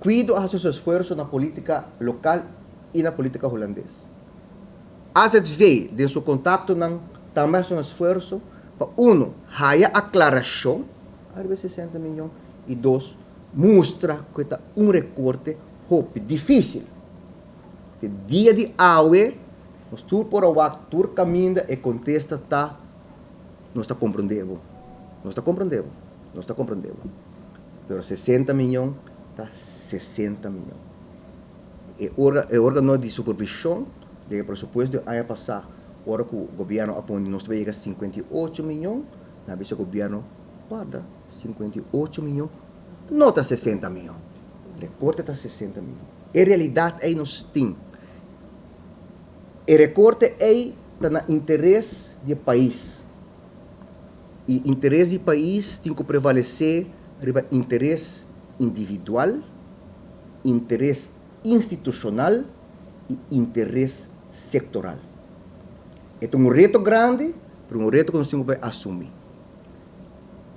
Kuido a hasi su esfuerso na polítika lokal i na polítika hulandes. AZV den su kontaktonan tambe a hasi un esfuerso pa uno, haya aklarashon ariba e 60 miyon i dos, mustra ku e ta un rekorte hopi difísil. Te dia di awe nos tur por a wak tur kaminda e kontesta ta nos ta komprondé bo, nos ta komprondé bo, nos ta komprondé bo. Pero 60 miyon ta 60 miyon. E e organo di supervishon den e presupuesto di aña pasá ora ku gobièrnu a pone nos ta yega 58 miyon, nan a bisa gobièrnu warda 58 miyon no ta 60 miyon, rekorte ta 60 miyon. E realidat ei nos tin. E rekorte ei ta na interes di e pais. I interes di pais tin ku prevalesé riba interes individual, interes institushonal i interes sektoral. E ta un reto grandi, pero un reto ku nos tin ku bai asumí.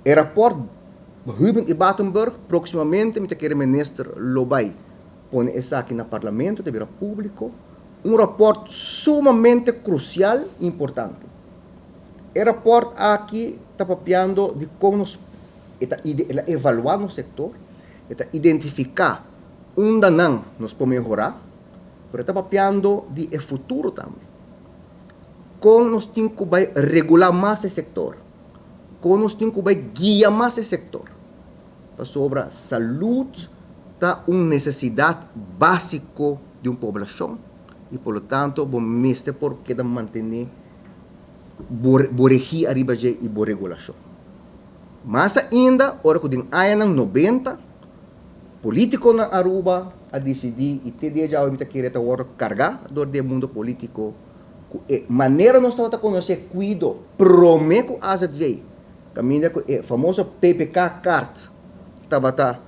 E rapòrt Huben i Batenburg próksimamente mi ta kere minister lo bai pone esaki na parlamento ta bira públiko, un rapòrt sumamente krusial i importante. E rapòrt aki ta papiando di kon nos e ta el a evaluá nos sektor, e ta identifiká unda nan nos por mehorá, pero e ta papiando di e futuro tambe. Kon nos tin ku bai regulá mas e sektor? Kon nos tin ku bai guia mas e sektor? Pasobra salud ta un nesesidat básiko di un poblashon i por lo tanto bo mester por keda mantené bo bo regi ariba dje i bo regulashon. Mas ainda ora ku den añanan 90 polítikonan Aruba a disidí i te dia djawe mi ta kere ta wòrdu kargá dor di e mundo polítiko ku e manera nos tabata konosé kuido promé ku azv kaminda ku e famoso PPK kaart tabata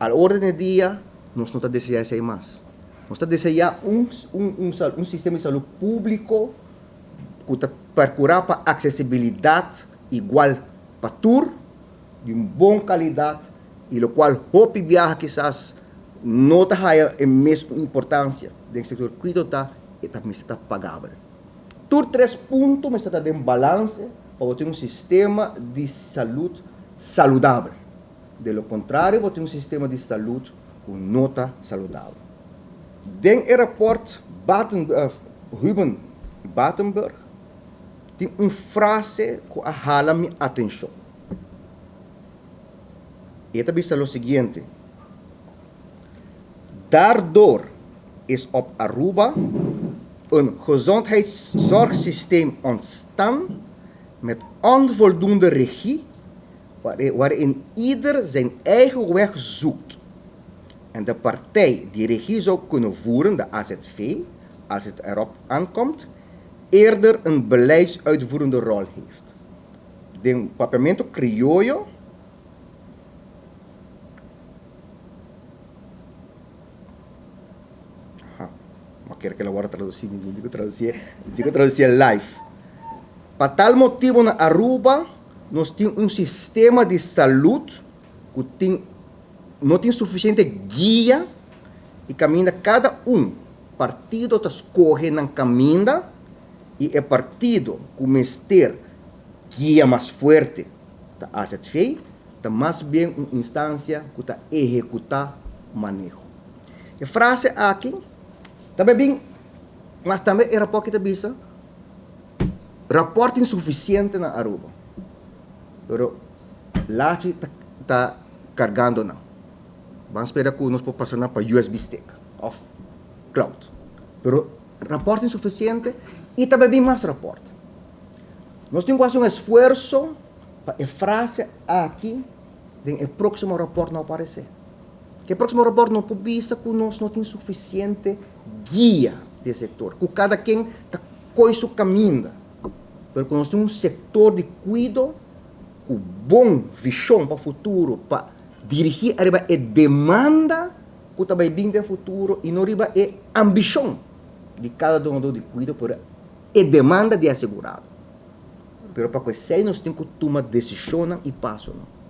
al orden del dia, nos no ta deseá esei mas. Nos ta deseá un un un sistema di salú públiko ku ta perkurá pa aksesibilidat igual pa tur, di un bon kalidat i lokual hopi biaha kisas no ta haya e mes importansia den sektor kuido ta e ta mester ta pagabel. Tur tres punto mester ta den balanse pa bo tin un sistema di salud saludabel. De lo contrario bo tin un sistema di salud cu no ta saludabel. Den e rapport Baten, Ruben Batenburg tin un frase cu a hala mi atencion. E ta bisa lo siguiente, Daardoor is op Aruba een gezondheidszorgsysteem ontstaan met onvoldoende regie waarin ieder zijn eigen weg zoekt en de partij die regie zou kunnen voeren, de AZV, als het erop aankomt, eerder een beleidsuitvoerende rol heeft. Den papiamento crioyo. Aha, ma kere ke lo wòrdu tradusí, mi tin ku tradusié, mi tin ku tradusié live. Pa tal motibu na Aruba nos tin un sistema di salud ku tin no tin sufisiente guia i kaminda kada un partido ta skohe nan kaminda i e partido ku mester guia mas fuerte ta azv, ta mas bien un instansia ku ta ehekutá maneho. E frase aki ta bai bin, mas tambe e rapòrt ki ta bisa, rapòrt insufisiente na Aruba, pero lachi ta ta kargando nan. Ban spera ku nos por pasa nan pa usb stick òf cloud. Pero rapòrt insufisiente i ta bai bin mas rapòrt. Nos tin ku hasi un esfuerso pa e frase aki den e próksimo rapòrt no aparesé. Ke próksimo rapòrt no por bisa ku nos no tin sufisiente guia di e sektor, ku kada ken ta koi su kaminda, pero ku nos tin un sektor di kuido ku bon vishon pa futuro pa dirigí ariba e demanda ku ta bai bin den futuro i no riba e ambishon di kada donadó di kuido, pero e demanda di e asegurado. Pero pa ku esei nos tin ku tuma desishonnan i pasonan.